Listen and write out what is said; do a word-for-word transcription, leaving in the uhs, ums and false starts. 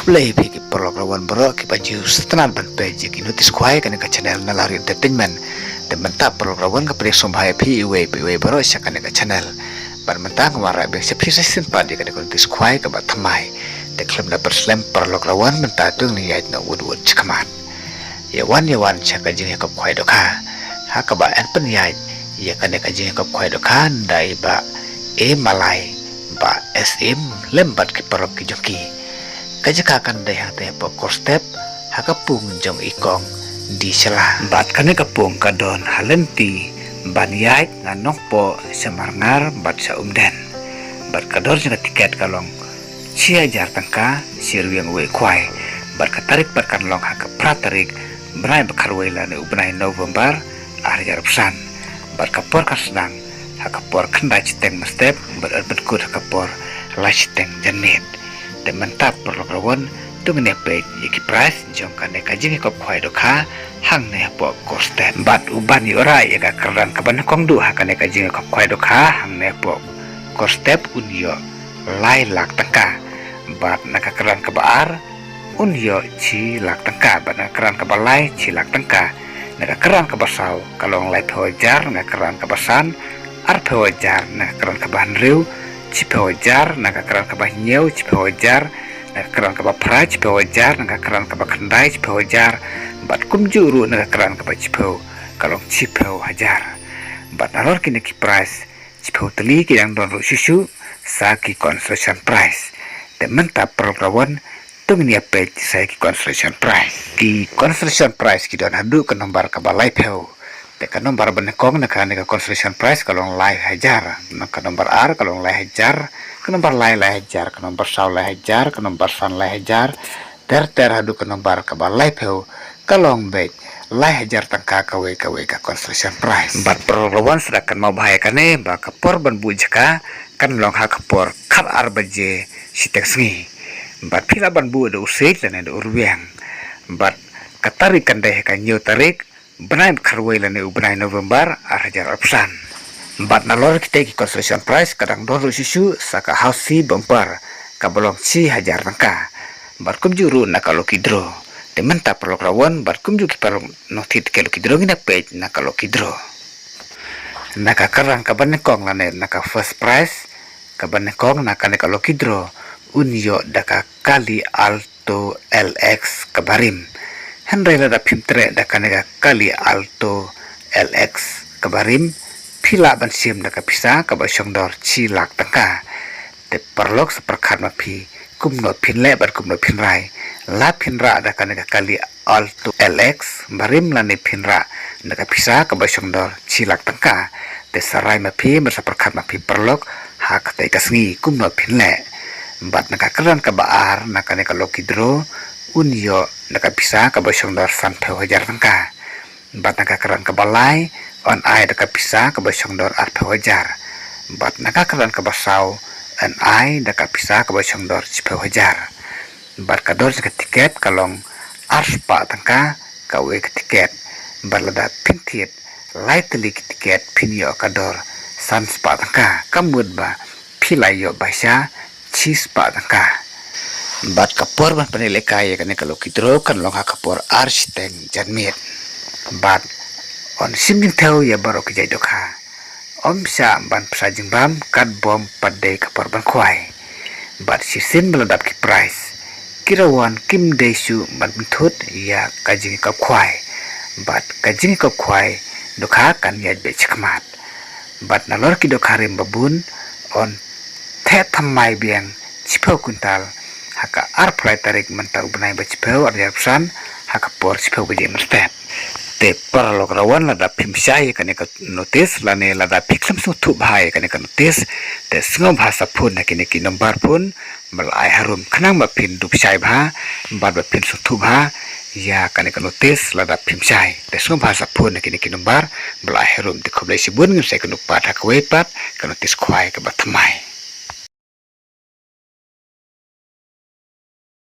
Khublei phi ki paralok rawan baroh kiba ju sngewtynnat ban peit ïa ki notice khwai kane ka channel Nalari Entertainment. Te mynta paralok rawan nga pdiang sngewbha ïa phi iwei pa iwei baroh sha kane ka channel. Bad mynta nga wanrah biang sha phi sa shisien pat ïa kane ka notice khwai kaba thymmai. Te khlem da pynslem paralok rawan mynta to ngin ïaid noh wut wut shakhmat. Ïa wan ïa wan sha ka jingïakop khwai dohkha. Ha kaba yn pynïaid ïa kane ka jingïakop khwai dohkha ynda i Bah A Malai, Bah S M lem bad ki paralok ki jong ki. Ka jaka kan dei hangtei hapoh Korstep ha ka pung jong i Kong D Shylla. Bad kane ka pung ka don ha lynti ban ïaid na Nongpoh sha Marngar bad sha Umden. Bad ka dor jong ka tiket ka long shi hajar tyngka, shi ryngwiang uwei khwai. Bad ka tarik pat kan long ha ka phra tarik bnai ba khatwei lane u bnai November ar hajar arphew san. Bad ka por kan sdang ha ka por khyndai shiteng mynstep bad yn pynkut ha ka por lai shiteng janmiet. Te mynta paralok rawan to ngin ïa peit ïa ki prize jong kane ka jingïakop khwai dohkha hangne hapoh Korstep. Bad uban ïoh rah ïa ka kyrdan kaba nyngkong duh ha kane ka jingïakop khwai dohkha hangne hapoh Korstep un ïoh lai lak tyngka. Bad na ka kyrdan kaba ar un ïoh shi lak tyngka. Bad na ka kyrdan kaba lai shi lak tyngka. Na ka kyrdan kaba saw ka long laiphew hajar, na ka kyrdan kaba san arphew hajar, na ka kyrdan kaba hynriew shiphew hajar, na ka kyrdan kaba hynñiew shiphew hajar, na ka kyrdan kaba phra shiphew hajar, na ka kyrdan kaba khyndai shiphew hajar. Bad kumjuh ruh na ka kyrdan kaba shiphew ka long shiphew hajar. Bad nalor kine ki prize shiphew tylli ki dang don ruh shuh shuh sa ki consolation prize. Te mynta paralok rawan to ngin ïa peit sa ki consolation prize. Ki consolation prize ki don haduh ka nombar kaba laiphew. Te ka nombar ba nyngkong na kane ka consolation prize ka long lai hajar. Na ka nombar ar ka long lai hajar. Ka nombar lai lai hajar. Ka nombar saw lai hajar. Ka nombar san lai hajar. Ter ter haduh ka nombar kaba laiphew ka long beit lai hajar tyngka kawei kawei ka consolation prize. Bad paralok rawan sa da kynmaw bha ïa kane ba ka por ban buh jaka kan long ha ka por khatar baje shiteng sngi. Bad phi lah ban buh da u siej lane da u rwiang. Bad ka tarik kan dei ha ka hynñiew tarik bnai ba khatwei lane u bnai November ar hajar arphew san. Bad nalor kitei ki consolation prize ka dang don ruh shuh shuh sa ka housie bumper kaba long shi hajar tyngka. Bad kumjuh ruh na ka lucky draw. Te mynta paralok rawan bad kumjuh ki paralok nongthied ka lucky draw ngin ïa peit na ka lucky draw. Na ka kyrdan kaba nyngkong lane na ka first prize kaba nyngkong na kane ka lucky draw un ïoh da ka kali Alto L X kaba rim. Hynrei lada phim treh da kane ka kali Alto L X kaba rim, phi lah ban shim da ka pisa kaba shong dor shi lak tyngka. Te paralok sa pyrkhat ma phi kumno phin leh bad kumno phin rai. La phin rah da kane ka kali Alto L X ba rim lane phin rah da ka pisa kaba shong dor shi lak tyngka. Te sa rai ma phi bad sa pyrkhat ma phi paralok ha katei ka sngi kumno phin leh. Bad na ka kyrdan kaba ar na kane ka lucky draw un ïoh da ka pisa kaba shong dor sanphew hajar tyngka. Bad na ka kyrdan kaba lai yn ai da ka pisa kaba shong dor arphew hajar. Bad na ka kyrdan kaba saw yn ai da ka pisa kaba shong dor shiphew hajar. Bad ka dor jong ka tiket ka long ar spah tyngka kawei ka tiket. Bad lada phin thied lai tylli ki tiket phin ïoh ka dor san spah tyngka. Ka mut ba phi la ïoh ba sha shi spah tyngka. Bad ka por ban pynlehkai ïa kane ka lucky draw kan long ha ka por ar shiteng janmiet. Bad yn shim jingthew ïa baroh ki jait dohkha. Ym shah ban pynshah jingbam kat bym pat dei ka por ban khwai. Bad shisien ba la dap ki prize, ki rawan kim dei shuh ban pynthut ïa ka jingïakop khwai. Bad ka jingïakop khwai dohkha kan ïaid beit shakhmat. Bad nalor ki dohkha rim babun yn theh thymmai biang shiphew kwintal ha ka arphew lai tarik mynta u bnai ba shiphew ar hajar arphew san ha ka por shiphew baje mynstep. Te paralok rawan lada phim shai ïa kane ka notice lane lada phi khlem sngewthuh bha ïa kane ka notice, te sngewbha sa phone ha kine ki nombar phone ba la ai harum khnang ba phin dup shai bha bad ba phin sngewthuh bha ïa kane ka notice lada phim shai. Te sngewbha sa phone ha kine ki nombar ba la ai harum. Te khublei shibun, ngin sa ïakynduh pat ha kawei pat ka notice khwai kaba thymmai.